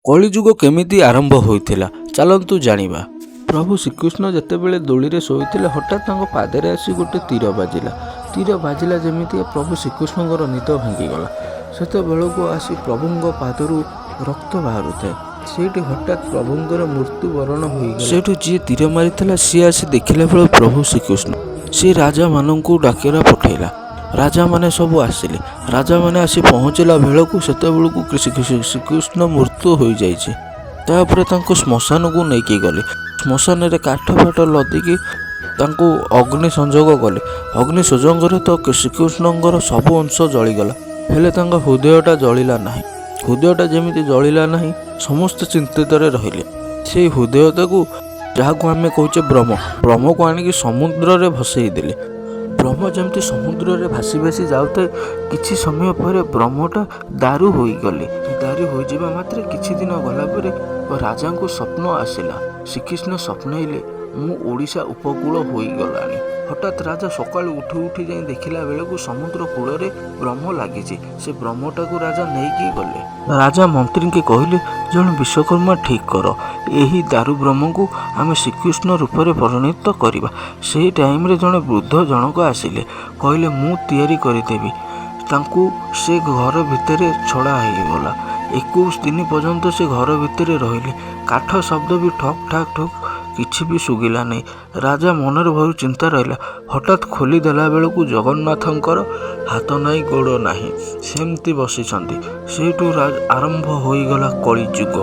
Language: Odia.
କଳିଯୁଗ କେମିତି ଆରମ୍ଭ ହୋଇଥିଲା, ଚାଲନ୍ତୁ ଜାଣିବା। ପ୍ରଭୁ ଶ୍ରୀକୃଷ୍ଣ ଯେତେବେଳେ ଦୋଳିରେ ଶୋଇଥିଲେ, ହଠାତ୍ ତାଙ୍କ ପାଦରେ ଆସି ଗୋଟେ ତୀର ବାଜିଲା। ତୀର ବାଜିଲା ଯେମିତି, ପ୍ରଭୁ ଶ୍ରୀକୃଷ୍ଣଙ୍କର ନିଦ ଭାଙ୍ଗିଗଲା। ସେତେବେଳକୁ ଆସି ପ୍ରଭୁଙ୍କ ପାଦରୁ ରକ୍ତ ବାହାରୁଥାଏ। ସେଇଠି ହଠାତ୍ ପ୍ରଭୁଙ୍କର ମୃତ୍ୟୁବରଣ ହୋଇଗଲା। ସେଇଠୁ ଯିଏ ତୀର ମାରିଥିଲା, ସିଏ ଆସି ଦେଖିଲା ବେଳକୁ ପ୍ରଭୁ ଶ୍ରୀକୃଷ୍ଣ। ସିଏ ରାଜାମାନଙ୍କୁ ଡାକରା ପଠେଇଲା। ରାଜାମାନେ ସବୁ ଆସିଲେ। ରାଜାମାନେ ଆସି ପହଞ୍ଚିଲା ବେଳକୁ ସେତେବେଳକୁ ଶ୍ରୀକୃଷ୍ଣ ମୃତ୍ୟୁ ହୋଇଯାଇଛି। ତାପରେ ତାଙ୍କୁ ଶ୍ମଶାନକୁ ନେଇକି ଗଲେ। ଶ୍ମଶାନରେ କାଠ ଫାଠ ଲଦିକି ତାଙ୍କୁ ଅଗ୍ନି ସଂଯୋଗ କଲେ। ଅଗ୍ନି ସଂଯୋଗରେ ତ ଶ୍ରୀକୃଷ୍ଣଙ୍କର ସବୁ ଅଂଶ ଜଳିଗଲା, ହେଲେ ତାଙ୍କ ହୃଦୟଟା ଜଳିଲା ନାହିଁ। ହୃଦୟଟା ଯେମିତି ଜଳିଲା ନାହିଁ, ସମସ୍ତେ ଚିନ୍ତିତରେ ରହିଲେ। ସେଇ ହୃଦୟଟାକୁ, ଯାହାକୁ ଆମେ କହୁଛେ ବ୍ରହ୍ମ, ବ୍ରହ୍ମକୁ ଆଣିକି ସମୁଦ୍ରରେ ଭସେଇ ଦେଲେ। ବ୍ରହ୍ମ ଯେମିତି ସମୁଦ୍ରରେ ଭାସି ଭାସି ଯାଉଥାଏ, କିଛି ସମୟ ପରେ ବ୍ରହ୍ମଟା ଦାରୁ ହୋଇଗଲେ। ଦାରୁ ହୋଇଯିବା ମାତ୍ରେ କିଛି ଦିନ ଗଲା ପରେ ରାଜାଙ୍କୁ ସ୍ୱପ୍ନ ଆସିଲା। ଶ୍ରୀକୃଷ୍ଣ ସ୍ୱପ୍ନେଇଲେ, ମୁଁ ଓଡ଼ିଶା ଉପକୂଳ ହୋଇଗଲାଣି। ହଠାତ୍ ରାଜା ସକାଳୁ ଉଠି ଉଠି ଯାଇ ଦେଖିଲା ବେଳକୁ ସମୁଦ୍ର କୂଳରେ ବ୍ରହ୍ମ ଲାଗିଛି। ସେ ବ୍ରହ୍ମଟାକୁ ରାଜା ନେଇକି ଗଲେ। ରାଜା ମନ୍ତ୍ରୀଙ୍କୁ କହିଲେ, ଜଣେ ବିଶ୍ୱକର୍ମା ଠିକ୍ କର, ଏହି ଦାରୁ ବ୍ରହ୍ମକୁ ଆମେ ଶ୍ରୀକୃଷ୍ଣ ରୂପରେ ପରିଣତ କରିବା। ସେଇ ଟାଇମ୍ରେ ଜଣେ ବୃଦ୍ଧ ଜଣକ ଆସିଲେ। କହିଲେ, ମୁଁ ତିଆରି କରିଦେବି। ତାଙ୍କୁ ସେ ଘର ଭିତରେ ଛଡ଼ା ହେଇଗଲା। 21 ଦିନ ପର୍ଯ୍ୟନ୍ତ ସେ ଘର ଭିତରେ ରହିଲେ। କାଠ ଶବ୍ଦ ବି ଠକ୍ ଠାକ୍ ଠୁକ୍ କିଛି ବି ଶୁଭିଲା ନାହିଁ। ରାଜା ମନରେ ବହୁତ ଚିନ୍ତା ରହିଲା। ହଠାତ୍ ଖୋଲି ଦେଲା ବେଳକୁ ଜଗନ୍ନାଥଙ୍କର ହାତ ନାହିଁ, ଗୋଡ଼ ନାହିଁ, ସେମିତି ବସିଛନ୍ତି। ସେଇଠୁ ଆରମ୍ଭ ହୋଇଗଲା କଳିଯୁଗ।